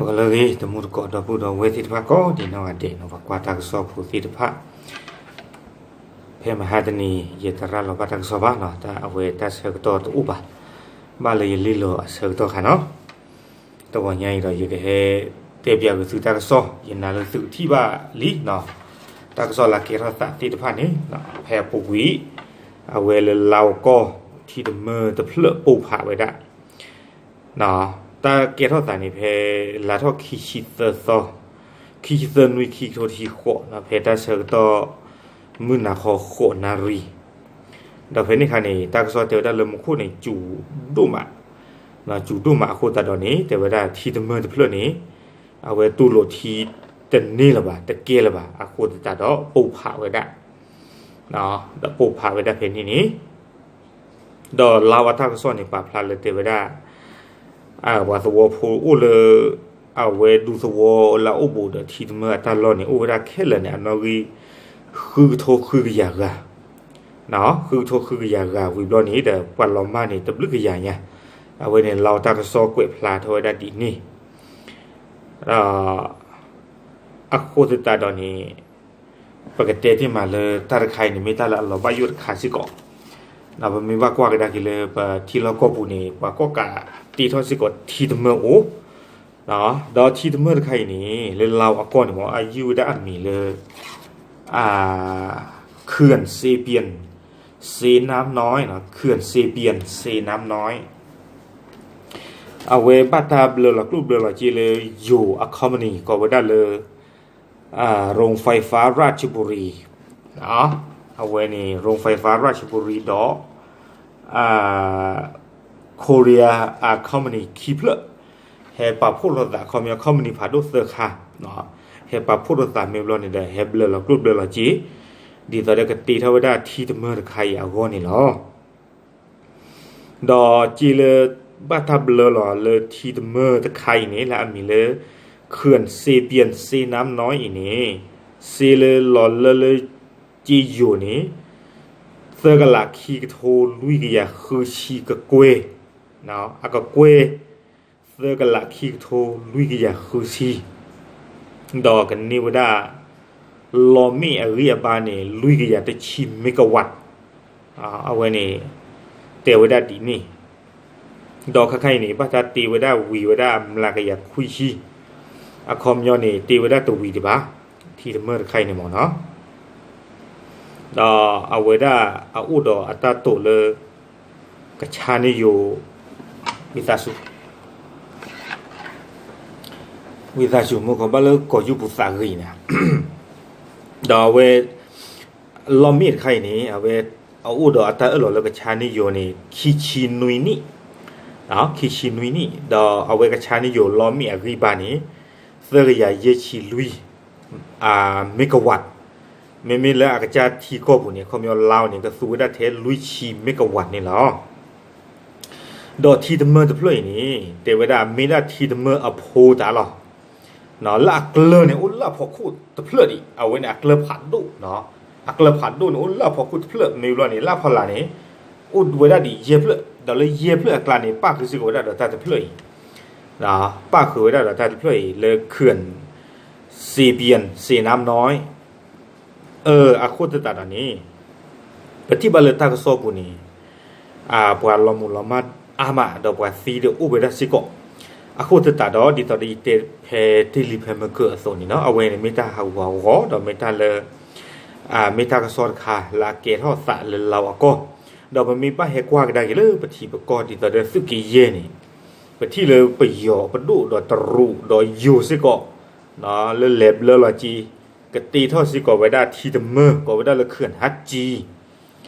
ဂီၤလၢအဂ့ၤ တံၤသကိးဒီပုၢ်ဒီဝဲၢ်သ့ၣ်တဖၣ် ကိးဒံးနီၢ်ဂၤဒဲးနီၤ ပှၤကွၢ်တၢ်ကစီၣ်ဖိသ့ၣ်တဖၣ်, ဖဲမဟါတနံၤ ယတရၤလီၤဘၣ်တၢ်ကစီၣ်ဘၣ်နီၤ တၢ်အဝဲတၢ်ဆၢကတီၢ်တအိၣ်ဘၣ်, ဘၣ်လၢယလံၣ်လီၤအဆၢကတီၢ်ခါနီၤ, တဂီၤညါအံၤဒီး ယကဟဲတဲပၠးက့ၤသုတၢ်ကစီၣ် ယနာ်လၢသုကထံၣ်ဘၣ်လံနီၤ, တၢ်ကစီၣ်လၢကဲထီၣ်သးသ့ၣ်တဖၣ်န့ၣ် ဖဲအပူၤကွံာ် အဝဲလၢလါအီကူး ထံတမၢတဖျၢၣ်ပိၢ်ဖးဝဲဒၣ် တၢ်ကဲထီၣ်သးန့ၣ် ဖဲလါထီၣ်ခံဆံသၢသီ, ခံဆံသၢနွံ ခံကထိတဆံဃိးနီၤ ဖဲတၢ်ဆၢကတီၢ် မုၢ်နၤခီဃိးနၣ်ရံၣ်, ဒီးဖဲန့ၣ်အခါန့ၣ် တၢ်ကစီၣ်တဲဝဲဒၣ်လၢမူခိၣ်န့ၣ် စူၤဒိၣ်မး, စူၤဒိၣ်မးအဃိသတးဒီးန့ၣ် တဲဝဲဒၣ်ထံတမၢတဖျၢၣ်န့ၣ် အဝဲတူၢ်လိာ်ထံတန့ၢ်လၢၤဘၣ် တကဲလၢၤဘၣ် အဃိသတးဒီးပိၢ်ဖးဝဲဒၣ်, ဒီးပိၢ်ဖးဝဲဒၣ်ဖဲန့ၣ်န့ၣ် ဒီးလါအီအတၢ်ကစီၣ်န့ၣ် ပာ်ဖျါလၢတဲဝဲဒၣ် ပှၤသဝီဖိအိၣ်လၢ အဝဲဒူသဝီလၢအအိၣ်ဘူးဒီးထံတမၢအတၢ်လီၢ်န့ၣ် အိၣ်ဝဲဒၣ်ခဲလၢာ်န့ၣ် အနီၣ်ဂံၢ် ဃုကထိဃုကယၤဂၤ, ဃုကထိဃုကယၤဂၤဝံၤဘျီန့ၣ် ဒီးပှၤလီၤမၢ်န့ၣ် တဘျုးကယၤညါ, အဝဲန့ၣ်လါအီတၢ်ကစီၣ်ကွဲးဖျါထီၣ်ဝဲဒၣ်ဒ်န့ၣ် အဃိသတးဒီးန့ၣ် ပကတဲတ့ၢ်မးလၢတၢ်တခါအံၤန့ၣ် မ့ၢ်တၢ်လၢအလီၤဘၣ်ယိၣ်တခါစ့ၢ်ကီး, ဒီးပမ့ၢ်ဘၣ်ကွၢ်ကဒါက့ၤလၢပထံလီၢ်ကီၢ်ပူၤန့ၣ် ပှၤကီၣ်ကးတ့ထီၣ်စ့ၢ်ကီးထံတမၢအိၣ်, ဒီးထံတမၢတခါအံၤန့ၣ် လၢလါအီအကီၢ်န့ၣ်မ့ၢ် အယုၢ်ဝဲဒၣ်အမံၤလၢ เขื่อนเซเปียน เซน้ำน้อย เขื่อนเซเปียน เซน้ำน้อย အဝဲဘၣ်တၢ်ဘျၢလီၤကျိၣ်ဘျၢလီၤစ့လၢယိၤအ company ကိးဝဲဒၣ်လၢ โรงไฟฟ้าราชบุรี အဝဲန့ၣ် โรงไฟฟ้าราชบุรี ဒီး Korea company ခံဖျၢၣ် ဟဲပာ်ဖှိၣ်လိာ်သး ခီပညီ company ဖးဒိၣ်သၢခါ ဟဲပာ်ဖှိၣ်လိာ်သးမ့ၢ်ဘျီန့ၣ်ဒီး ဟဲဘျၢလီၤကျိၣ်ဘျၢလီၤစ့ ဒ်သိးဒီးကတ့ထီၣ်ဝဲဒၣ်ထံတမၢတခါအံၤအဂီၢ်န့ၣ်လီၤ. ဒီးစ့လၢ ဘၣ်တၢ်ဘျၢလီၤလၢထံတမၢတခါအံၤန့ၣ် လၢအမံၤလၢ เขื่อนเซเปียน เซน้ำน้อย အံၤန့ၣ် စ့လၢလီၤလၢလၢစ့ယိၤန့ၣ် သၢကလးခံကထိလွံၢ်ကယၤဃုဆံကကွဲၢ်, အကကွဲၢ် သၢကလးခံကထိလွံၢ်ကယၤဃုဆံ ဒီးကန့ၢ်ဝဲဒၣ် လီမ့ၣ်အဂံၢ်အဘါန့ၣ် လွံၢ်ကယၤတဆံ megawatt အဝဲန့ၣ် တဲဝဲဒၣ်ဒ်န့ၣ်, ဒီးခါခါအံၤန့ၣ် ဘၣ်တၢ်တ့ဝဲဒၣ်ဝံၤဝဲဒၣ်မျးကယၤခွံဆံ, အခီပညီန့ၣ် တ့ဝဲဒၣ်တဝံၤဒံးဘၣ်, ထံတမၢတခါအံၤန့ၣ်မ့ၢ်နီၤ, ဒီးအဝဲဒၣ်အအိၣ်ဒီးအတၢ်တိာ်လၢ ကဆါန့ၢ်ယိၤ ဝံသးစူၤ ဝံသးစူၤ မ့ၢ်ကီးဘၣ်လၢကီၢ်ယူၢ်ပူၤသးဂ့ၤန့ၣ်, ဒီးအဝဲ လီမ့ၣ်တခါအံၤန့ၣ် အဝဲ အအိၣ်ဒီးအတၢ်အၢၣ်လီၤလၢကဆါန့ၢ်ယိၤန့ၣ် ခံဆံနွံနံၣ်, ခံဆံနွံနံၣ် ဒီးအဝဲကဆါန့ၢ်ယိၤလီမ့ၣ်အဂံၢ်ဘါန့ၣ် သၢကယၤယဲၢ်ဆံလွံၢ် megawatt, မ့မ့ၢ်လၢအကစၢ်ထံကီၢ်ပူၤန့ၣ် အခီပညီလါအီၤန့ၣ် ကသူဝဲဒၣ်ထဲလွံၢ်ဆံ megawatt န့ၣ်လီၤ. ဒီးထံတမၢတဖျၢၣ်အံၤန့ၣ် တဲဝဲဒၣ်မ့ၢ်ဒၣ်ထံတမၢအဖိတၢ်လီၤ. လၢအကျၢၢ်န့ၣ် အိၣ်လၢအဖီခိၣ်တဖျၢၣ်ဒံး အဝဲန့ၣ်အကျၢၢ်ဖးဒိၣ်, အကျၢၢ်ဖးဒိၣ်န့ၣ် အိၣ်လၢအဖီခိၣ်တဖျၢၣ် မ့ၢ်ဘျီန့ၣ် လၢအဖီလာ်န့ၣ် အိၣ်ဝဲဒၣ်ဒံးယဲၢ်ဖျၢၣ်, ဒီးလၢယဲၢ်ဖျၢၣ်အကျါန့ၣ် ပၣ်ဃုာ်စ့ၢ်ကီးဝဲဒၣ်ဒီးတၢ်တဖျၢၣ်အံၤ, ပၣ်ဃုာ်ဝဲဒၣ်ဒီးတၢ်တဖျၢၣ်အံၤ လၢ เขื่อนเซเปียน เซน้ำน้อย အဃိသတးဒီးန့ၣ် ပထံၣ်ဘၣ်လၢတၢ်ကစီၣ်ပူၤန့ၣ် ပှၤလီၤမုၢ်လီၤမၢ်အါမး ဒီးပှၤသံဒီးအိၣ်ဝဲဒၣ်စ့ၢ်ကီး, အဃိသတးဒီး ဒ်သိးဒီးယတဲဖဲတ့ၢ်လံဖဲမုၢ်ကၢၢ်အသိးန့ၣ်နီၤ အဝဲန့ၣ်မ့ၢ်တၢ်ဟးဂူာ်ဟးဂီၤ ဒီးမ့ၢ်တၢ်လၢ မ့ၢ်တၢ်ကစီၣ်တခါလၢအကဲထီၣ်သးလၢလါအီကီၢ်, ဒီးပမ့ၢ်ဘၣ်ဟဲကွၢ်ကဒါက့ၤလၢပထံပကီၢ်ဒ်သိးဒီးသုးက့ယဲၢ်န့ၣ်, ပထံၣ်လၢပယီၤပဒိၣ်ဒီးတရူးဒီးယိၤစ့ၢ်ကီး လၢလဲၤဘျၢလီၤက့ၤ ကတ့ထီၣ်စ့ၢ်ကီးဝဲဒၣ်ထံတမၢ ကိးဝဲဒၣ်လၢ เขื่อนฮัจจี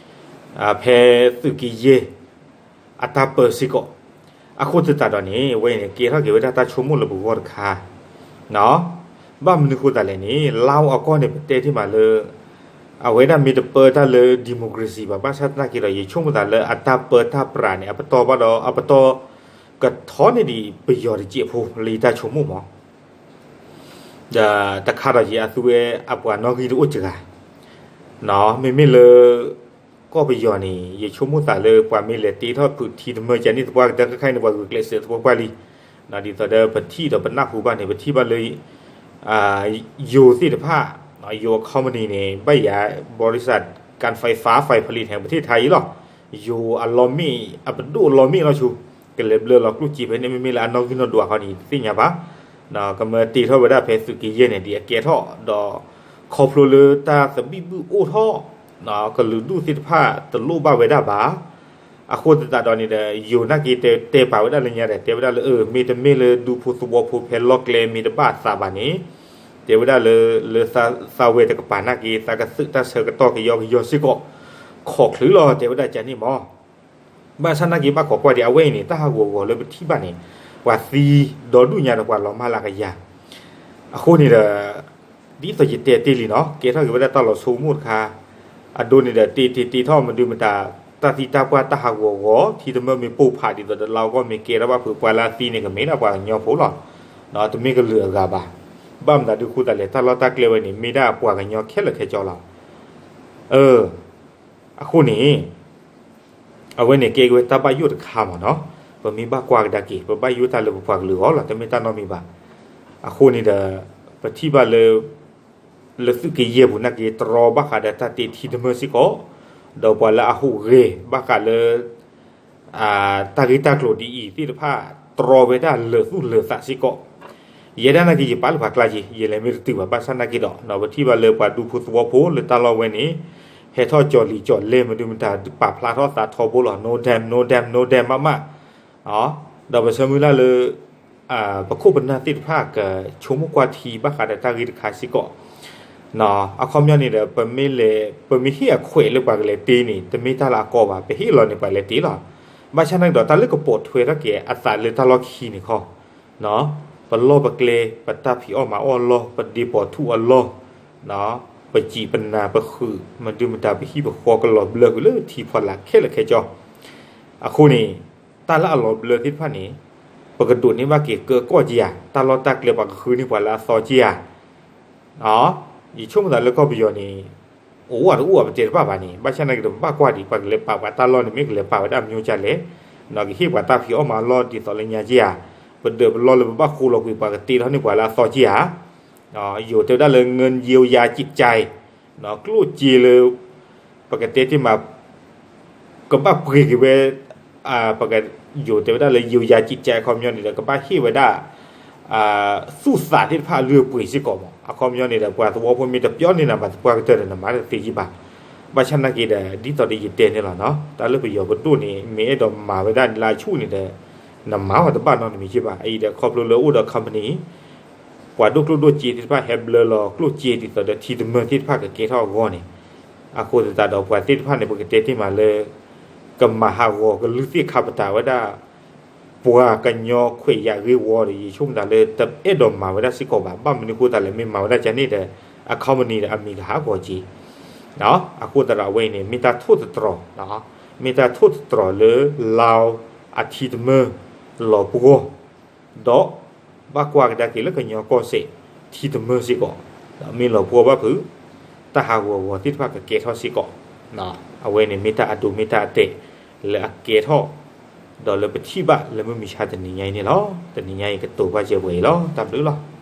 ဖဲသုးက့ယဲၢ် အတၢ်ပၢစ့ၢ်ကီး, အဃိသတးဒီးန့ၣ် အဝဲအံၤန့ၣ် ကဲထီၣ်က့ၤဝဲဒၣ်တၢ်ဆိကမိၣ်လၢပဂီၢ်တခါ, ဘၣ်မနုၤဃိသတးလဲၣ်န့ၣ် လါအီကီၢ်န့ၣ် ပတဲတ့ၢ်မးလၢ အဝဲဒၣ်မ့ၢ်တပၢတၢ်လၢ democracy ဘၣ် ဘၣ်ဆၣ်သနာ်က့ဒီး ယဆိကမိၣ်သးလၢအတၢ်ပၢတၢ်ပြးန့ၣ် အပတီၢ်ဘၣ်ဒီး အပတီၢ်ကထီန့ၢ်ဒံးပယီၤတစဲးဖိလၢယတၢ်ဆိကမိၣ်မး ဒီးတခါဒီးယအသုဝဲအပှၤနီၣ်ဂံၢ်တအိၣ်စှၤ, မ့မ့ၢ်လၢ ကီၢ်ပယီၤန့ၣ် ယဆိကမိၣ်သးလၢပှၤမ့ၢ်လဲၤတ့ထီၣ်ဖုးထံတမၢကန့ၣ်သပှၢ်ကတၢၢ်ခဲခါအံၤန့ၣ် ပှၤဂုာ်ကျဲးစၢးသပှၢ်ပှၢ်လံ, ဒ်သိးဒီးပထံၣ်ဒီးပနၢ်ဟူဘၣ်န့ၣ် ပထံၣ်ဘၣ်လၢ ယိၤသ့ၣ်တဖၣ် ယိၤအ company န့ၣ် ဘၣ်ယၤ บริษัทการไฟฟ้าฝ่ายผลิตแห่งประเทศไทย အံၤလီၤ. ယိၤအလီမ့ၣ် အပဒိၣ်လီမ့ၣ်လီၤဆူ ကလဲၤဘျၢလီၤကျိၣ်စ့ဖဲန့ၣ် မ့မ့ၢ်လၢအနီၣ်ဂံၢ်နီၣ်ဒွးခီန့ၣ် တသ့ၣ်ညါဘၣ်. ကမၢတ့ထီၣ်ဝဲဒၣ်ဖဲသုးက့ယဲၢ်န့ၣ် ဒ်အကဲထီၣ် ဒီးခီဖျိလၢတၢ်သဘံၣ်ဘုၣ်အိၣ်ထီၣ် ကလုာ်ဒူၣ်သ့ၣ်တဖၣ်တလိၣ်ဘၣ်ဝဲဒၣ်ဘၣ်. အဃိသတးဒီးန့ၣ်ဒီး ယိၤနာ်က့တဲပာ်ဝဲဒၣ်လၢညါဒီး တဲဝဲဒၣ်လၢ အၢ မ့တမ့ၢ်လၢဒူဖိသဝီဖိဖဲလီၢ်ကျဲမ့ၢ်တဘၣ်အသးဘၣ်န့ၣ် တဲဝဲဒၣ်လၢ လၢသးဝဲတကပၤနာ်က့ သးကသုးတၢ်ဆၢကတီၢ်ကယီကယီစ့ၢ်ကီး ခီၣ်ချုးလီၤ တဲဝဲဒၣ်ကန့ၣ်မး. ဘၣ်ဆၣ်နာ်က့ဘၣ်ခိးကွၢ်ဒံး အဝဲအံၤန့ၣ် တၢ်ဟးဂူာ်ဂီၤလၢပထံၣ်ဘၣ်န့ၣ် ပှၤသံဒီဒူၣ်ညါဒီးပှၤလီၤမၢ်လၢအကယၤ. အဃိန့ၣ်ဒီး ဒ်သိးယတဲတ့ၢ်လံနီၤ ကဲထီၣ်က့ၤဝဲဒၣ်တၢ်လီၤဆိကမိၣ်တခါ အဒိန့ၣ်ဒီး တ့တ့တ့ထီၣ်မနုၤမတၤ တၢ်သံတၢ်ပှၢ်တၢ်ဟးဂူာ်ဂီၤ ထံတမၢၢ်မ့ၢ်ပိၢ်ဖးဒ်သိးဒီးလါအီကူးမ့ၢ်ကဲထီၣ်ဘၣ်ဖုး ပှၤလၢအသံန့ၣ် ကမ့ၢ်ဒၣ်ပှၤကညီဖိလီၤ. တမ့ၢ်ကလုာ်အဂၤဘၣ်. ဘၣ်မတၤဒုးဃိသတးလဲၣ် တၢ်လီၢ်တၢ်ကျဲဝဲန့ၣ် မ့ၢ်ဒၣ်ပှၤကညီခဲလၢာ်ခဲဆ့လီၤ. အၢ အဃိန့ၣ် အဝဲန့ၣ်ကဲက့ၤဝဲတၢ်ဘၣ်ယိၣ်တခါမးနီၤ. ပမ့ၢ်ဘၣ်ကွၢ်ကဒါက့ၤ ပဘၣ်ယိၣ်တၢ်လၢပပှၤကလုာ်အဂီၢ်လီၤ တမ့ၢ်တၢ်နီတမံၤဘၣ်. အဃိန့ၣ်ဒီး ပထံၣ်ဘၣ်လၢ လၢသုးက့ယဲၢ်ပူၤနာ်က့ တြီဘၣ်ဃးဒီးတၢ်တ့ထံတမၢၢ်စ့ၢ်ကီး, ဒီးပှၤလၢအဟူးဂဲၤဘၣ်ဃးလၢ တၢ်ဂ့ၢ်တၢ်ကျိၤဒ်အံၤသ့ၣ်တဖၣ် တြီဝဲဒၣ်လၢာ်သူၣ်လၢာ်သးစ့ၢ်ကီး. ယဲဒၣ်နာ်က့ ယပာ်လၢပှၤကျါက့ၤ ယလဲၤမ့ၢ်တတုၤဘၣ် ဘၣ်ဆၣ်နာ်က့ဒီး ပထံၣ်ဘၣ်လၢပှၤဒူဖိသဝီဖိလၢတၢ်လီၢ်ဝဲန့ၣ် ဟဲထီၣ်ကၠီၤလံၤကၠီၤလဲၢ် မနုၤမတၤ ပာ်ဖျါထီၣ်သးထီဘိလီၤ no dam no dam no dam မးမး ဒီးပဆၢမုၢ်လၢ်လၢ ပခိၣ်ပနၢ်သ့ၣ်တဖၣ်ကဆိကမိၣ်ကွၢ်ထံဘၣ်ဃးဒီးတၢ်ဂ့ၢ်တခါစ့ၢ်ကီး. အခီပညီန့ၣ်ဒီး ပမ့ၢ်လဲၤ ပမ့ၢ်ဟ့ၣ်အခွဲးလၢပှၤကလဲၤတ့န့ၣ် တမ့ၢ်တၢ်လၢအကီဘၣ် ပဟ့ၣ်လီၤန့ၣ်ပှၤလဲၤတ့လီၤ. ဘၣ်ဆၣ်နာ်က့ဒီး တၢ်လၢကပိာ်ထွဲထီၣ်က့ၤအသးလၢတၢ်လီၢ်ခံန့ၣ်ခီ ပလီၢ်ပကျဲ ပတၢ်ဖံးအီၣ်မၤအီၣ်အလီၢ် ပဒ့ပိာ်ထူအလီၢ် ပစံးပနၤပဃုာ် မဒုမတၤ ပဟံၣ်ပဃီကလီၤဘျၢကွံာ်လၢထံဖီလာ်ခဲလၢာ်ခဲဆ့. အဃိန့ၣ် တၢ်လၢအလီၤဘျၢသ့ၣ်တဖၣ်န့ၣ် ပကဒိးန့ၢ်ဘၣ်က့ၤကၢကီၢ်ကယၤ တၢ်လီၢ်တၢ်ကျဲပှၤကဃုန့ၢ်ပှၤလၢအသီကယၤ ယဆိကမိၣ်သးလၢကီၢ်ပယီၤန့ၣ် အိၣ်ဝဲတအိၣ်အပတဲတဘၣ်ဘၣ်န့ၣ် ဘၣ်ဆၣ်နာ်က့ဒီး ပဘၣ်ကွၢ်ဒံး ပှၤကလဲၤပာ်ပှၤတၢ်လီၢ်န့ၣ် မ့ၢ်ကလဲၤပာ်ဝဲဒၣ်မၠိကလဲၣ်, ကဟ့ၣ်ပှၤတၢ်ဖံးအီၣ်မၤအီၣ်လီၢ်ဒ်သိးလၢညါကယၤ, ပဒၢးပလီၢ်လၢပဘၣ်ဃိလီၤကွံာ် ပှၤကတ့ထီၣ်န့ၢ်ပှၤလၢအသီကယၤ, ယိၤတဲဝဲဒၣ်လၢ เงินเยียวยาจิตใจ ကျိၣ်စ့လၢ ပကတဲတ့ၢ်မး ကဘၣ်ပှ့ၤက့ၤဝဲ ပကယိၤတဲဝဲဒၣ်လၢ เยียวยาจิตใจ အခီပညီန့ၣ်ဒီး ကဘၣ်ဟ့ၣ်ဝဲဒၣ် သူၣ်သးသ့ၣ်တဖၣ်အလုၢ်အပှ့ၤစ့ၢ်ကီးမး. အခီပညီန့ၣ်ဒီး ပှၤသဝီဖိမ့ၢ်တပျီန့ၢ်နၤဘၣ်သပှၢ်ကတၢၢ်ဒီး နမၤတသ့ယံာ်ဘၣ်. ဘၣ်ဆၣ်နာ်က့ဒီး ဒ်သိးဒီးယတဲန့ၣ်လီၤနီၤ, တၢ်လၢပယီၤပဒိၣ်န့ၣ် မ့ၢ်အဲၣ်ဒိးမၤဝဲဒၣ်လၢအဆူၣ်န့ၣ်ဒီး နမၤအီၤတဘၣ်နီတမံၤယံာ်ဘၣ်. အအံၤဒီးခီဖျိလၢအိၣ်ဒီး company ပှၤဒိၣ်ကျိၣ်ဒိၣ်စ့သ့ၣ်တဖၣ်ဟဲဘျၢလီၤကျိၣ်စ့ဒ်သိးဒီးထံတမၢၢ်သ့ၣ်တဖၣ်ကကဲထီၣ်အဂီၢ်န့ၣ်, အဃိသတးဒီးပှၤသ့ၣ်တဖၣ်န့ၣ် ပကတဲတ့ၢ်မးလၢ ကမၤဟးဂီၤကလုၢ်သ့ၣ်ခါပတာ်ဝဲဒၣ် ပှၤကညီခွဲးယာ်ဂ့ၢ်ဝီဒီး ယဆိကမိၣ်သးလၢတအဲၣ်ဒိးမၤဝဲဒၣ်စ့ၢ်ကီးဘၣ်. ဘၣ်မနုၤအဃိသတးလဲၣ် မ့ၢ်မၤဝဲဒၣ်ကန့ၣ်ဒီး အ company ဒီးအမံၤကဟးဂီၤက့ၤ အဃိသတးဒီးအဝဲအံၤန့ၣ် မ့ၢ်တၢ်ထိၣ်သတြီၤ, မ့ၢ်တၢ်ထိၣ်သတြီၤလၢ လါအထံတမၢၢ်လီၤပှီၢ် ဒီးဘၣ်ကွၢ်ကဒါက့ၤလၢကညီကီၢ်စဲၣ် ထံတမၢၢ်စ့ၢ်ကီး, မ့ၢ်လီၤပှီၢ်ဘၣ်ဖုး တၢ်ဟးဂူာ်အဂီၤသ့ၣ်တဖၣ်ကကဲထီၣ်စ့ၢ်ကီး. အဝဲန့ၣ်မ့ၢ်တၢ်အဒိမ့ၢ်တၢ်အတဲာ် လၢအကဲထီၣ် ဒီးလၢပထံၣ်ဘၣ်လၢမုၢ်မဆါတနံၤညါအံၤန့ၣ်လီၤ. တနံၤညါအံၤကတိၤဘၣ်စဲပှဲၤအံၤလီၤ. တၢ်ဘျုးလီၤ.